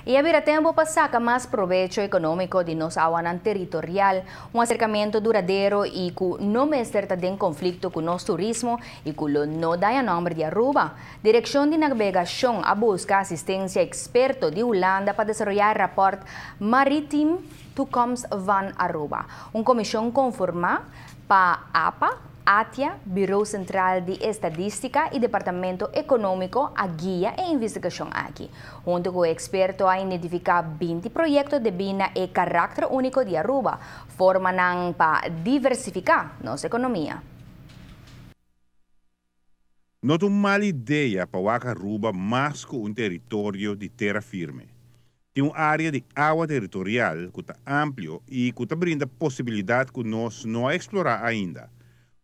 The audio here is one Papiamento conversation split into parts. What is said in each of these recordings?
I a bira tempu pa saka mas probecho ekonómiko di nos awanan teritorial, un aserkamentu duradero i ku no mester ta den konflikto ku nos turismo i ku lo no daña nòmber di Aruba. Direkshon di Nabegashon a buska asistensia eksperto di Hulanda pa desaroyá e rapòrt Maritiem Toekomst van Aruba. Un komishon konformá pa apa, ATIA, Bureau Sentral di Estadístika i Departamento Ekonómiko a guia e investigashon aki. Huntu ku e eksperto a identifiká 20 proyekto debí na e karakter úniko di Aruba, formanan pa diversifiká nos ekonomia. No ta un mal idea pa wak Aruba mas ku un teritorio di tera firme. Tin un área di awa teritorial ku ta amplio i ku ta brinda posibilidat ku nos no a eksplorá ainda.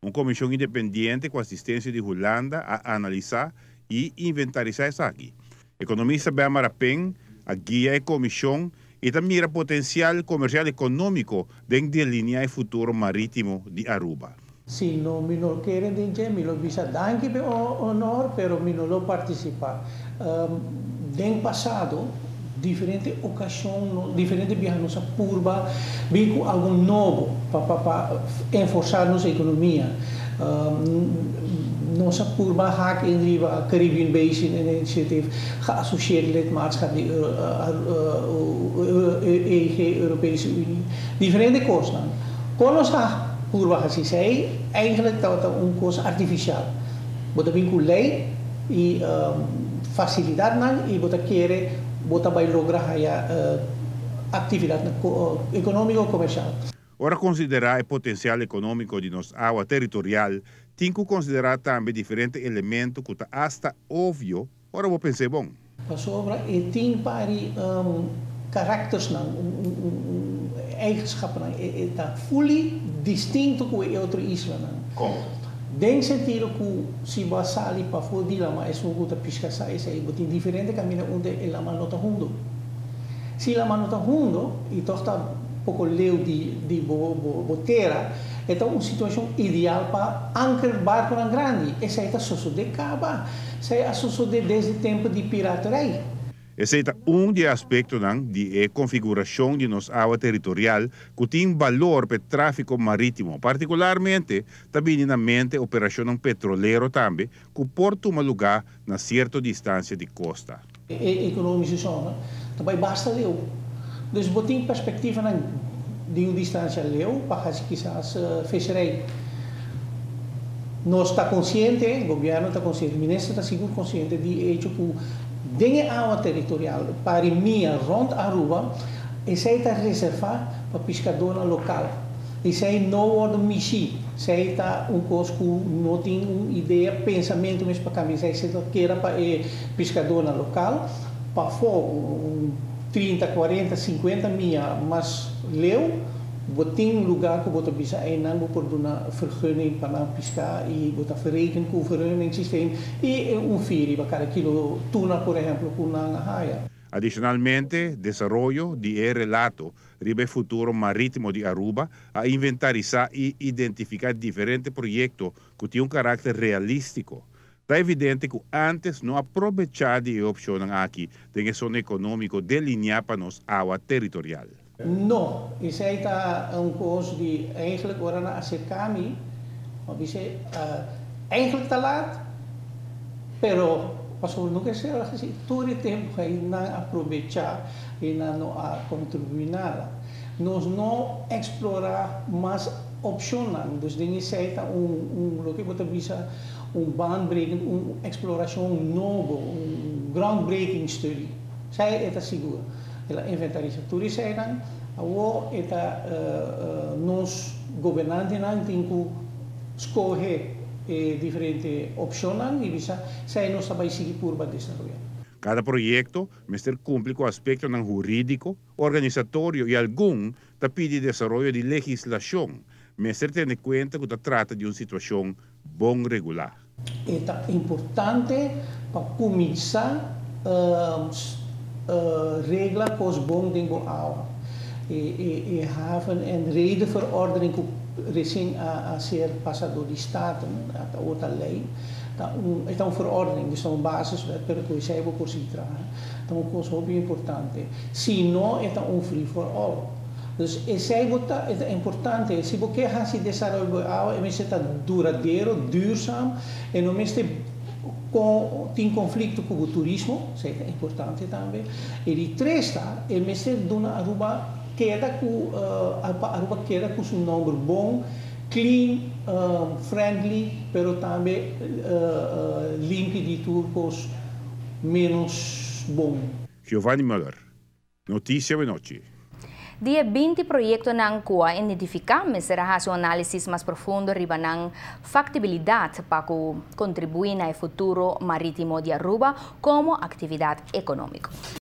Un komishon independiente ku asistensia di Hulanda a analisá i inventarisá esaki. Ekonomista Ben Marapin a guia e komishon i ta mira potensial komersial ekonómiko den deliniá e futuro marítimo di Aruba. Si no, mi no kere den dje, mi lo bisa danki p'e honor, pero mi no lo partisipá. Den pasado, diferente okashon, diferente biaha nos a purba bin ku algu nobo pa pa pa enforsá nos ekonomia. Nos a purba hak in riba Caribbean Basin Initiative, geassocieerd lidmaatschap di EG, Europese Unie, diferente kosnan. Kon nos a purba hasi esei? Eigenlijk tabata un kos artifisial. Bo ta bin ku lei i fasilidatnan i bo ta kere bo ta bai logra haya aktividatnan ekonómiko komersial. Ora konsiderá e potensial ekonómiko di nos awa teritorial, tin ku konsiderá tambe diferente elemento ku ta asta opvio ora bo pens'é bon. Pasobra e tin pari karaktersnan, un eigenschapnan, e ta fully distinto ku e otro islanan. Kon? Den sentido ku si bo a sali pafó di lama esun ku ta piska sa esei, bo tin diferente kaminda unda e lama no ta hundo. Si lama no ta hundo i tòg ta poko leu di di bo bo tera, e ta un situashon ideal pa anker barkunan grandi. Esei ta sosodé kaba. Esei a sosodé desde tempu di piraterij. Esei ta un di e aspektonan di e konfigurashon di nos awa teritorial ku tin balor pa e tráfiko marítimo. Partikularmente ta bini na mente operashonnan petrolero tambe ku por tuma lugá na sierto distansia di kosta. E ekonomische zone ta bai basta leu. Dus bo tin perspektivanan di un distansia leu pa hasi kisas visserij. Nos ta konsiente, gobièrnu ta konsiente, minister ta sigur konsiente di e echo ku den e awa teritorial pari mia rònt Aruba, esei ta reservá pa piskadónan lokal. Esei no wòrdu mishí. Esei ta un kos ku no tin un idea, pensamentu mes pa kambia. Esei se ta keda pa e piskadónan lokal. Pafó un 30, 40, 50 mia mas leu, bo tin un lugá ku bo ta bisa einan bo por duna vergunning pa nan piská i bo ta verreken ku vergunningssysteem i un fee riba kada kilo tuna por ehèmpel ku nan a haya. Adishonalmente, desaroyo di e relato riba e futuro marítimo di Aruba a inventarisá i identifiká diferente proyekto ku tin un karakter realístiko. Ta evidente ku ántes no a probechá di e opshonnan aki den e zona ekonómiko deliniá pa nos awa teritorial. No, esei ta un kos di eigenlijk ora nan aserká mi, mi a bisa eigenlijk ta laat, pero pasobra no ke ser así, tur e tempu ei nan a probechá i nan no a kontribuí nada. Nos no eksplorá mas opshonnan, dus den esei ta un un loke bo ta bisa un baanbrekend, un eksplorashon nobo, un groundbreaking study, esei e ta sigur. El a inventarisa tur eseinan. Awor e ta nos gobernantenan tin ku skohe e diferente opshonnan i bisa esei nos ta bai sigui purba desaroyá. Kada proyekto mester kumpli ku aspektonan hurídiko, organisatorio i algun ta pidi desaroyo di legislashon. Mester tene kuenta ku ta trata di un situashon bon regulá. E ta importante pa kuminsá regla kos bon den bo awa. E haven en redeverordening ku resien a ser pasa dor di Staten, ta ota lei, Ta un verordening, dus un basiswet, pero ku esei bo por sigui traha. Ta un kos hopi importante. Si no, ta un free for all. Dus esei ta importante. Si bo ke hasi desaroyo awa, e mester ta duradero, duurzaam, i no mester tin konflikto ku e turismo, esei ta importante tambe. I di tres ta, e mester duna Aruba keda ku Aruba keda ku su nòmber bon, clean, friendly, pero tambe limpi di tur kos menos bon. Giovanni Muller, Notisia Anochi. Di 20 proyektonan ku a identifiká, mester hasi un análisis mas profundo riba nan faktibilidat pa kontribuí na futuro marítimo di Aruba komo aktividat ekonómiko.